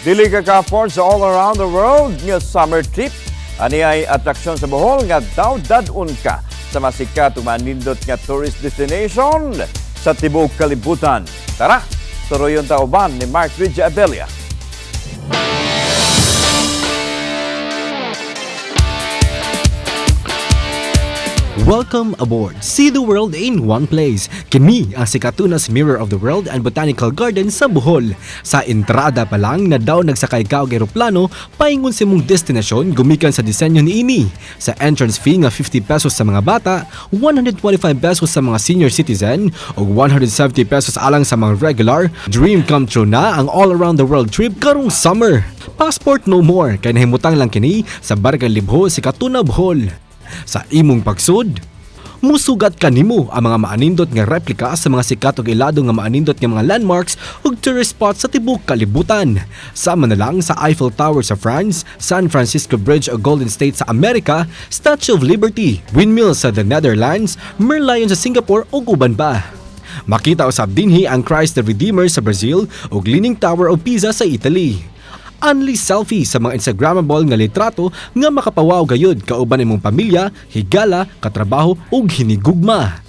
Dili ka ka-afford sa all around the world nga summer trip. Ani ay atraksyon sa Bohol nga daw dad-on ka sa masikat ug manindot nga tourist destination sa tibuok kalibutan. Tara, turuyon ta uban ni Mark Ridge Abella. Welcome aboard! See the world in one place. Kini ang Sikatuna's Mirror of the World and Botanical Garden sa Bohol. Sa entrada pa lang na daw nagsakay ka og eroplano paingon sa imong destinasyon gumikan sa disenyo niini. Sa entrance fee nga 50 pesos sa mga bata, 125 pesos sa mga senior citizen ug 170 pesos alang sa mga regular, dream come true na ang all around the world trip karong summer. Passport no more kay nahimutang lang kini sa Barangay Libho, Sikatuna, Bohol. Sa imong pagsud, musugat kanimo ang mga maanindot nga replika sa mga sikat ug ilado nga maanindot nga mga landmarks ug tourist spots sa tibuok kalibutan. Sama na lang sa Eiffel Tower sa France, San Francisco Bridge o Golden State sa Amerika, Statue of Liberty, windmill sa the Netherlands, Merlion sa Singapore ug uban pa. Makita usab dinhi ang Christ the Redeemer sa Brazil ug Leaning Tower of Pisa sa Italy. Only selfie sa mga Instagrammable nga litrato nga makapawaw gayud kauban imong pamilya, higala, katrabaho ug hinigugma.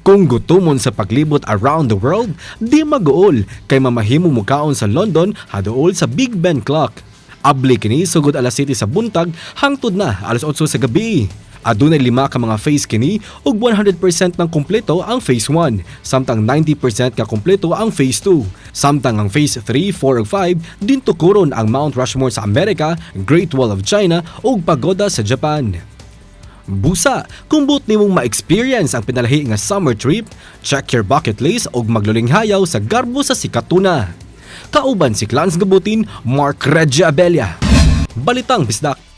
Kung gutomon sa paglibot around the world, di maguol kay mamahimo mukaon sa London haduol sa Big Ben Clock. Abli kini sugod alas 7 sa buntag hangtod na alas 8 sa gabi. Adunay lima ka mga phase kini ug 100% ng kumpleto ang phase 1, samtang 90% ka kumpleto ang phase 2. Samtang ang phase 3, 4 ug 5 dintukuron ang Mount Rushmore sa Amerika, Great Wall of China ug Pagoda sa Japan. Busa, kung buot nimong ma-experience ang pinalahi nga summer trip, check your bucket list ug maglulinghayaw sa garbo sa Sikatuna. Kauban si Clans Gabutin, Mark Regia Abella. Balitang Bisdak.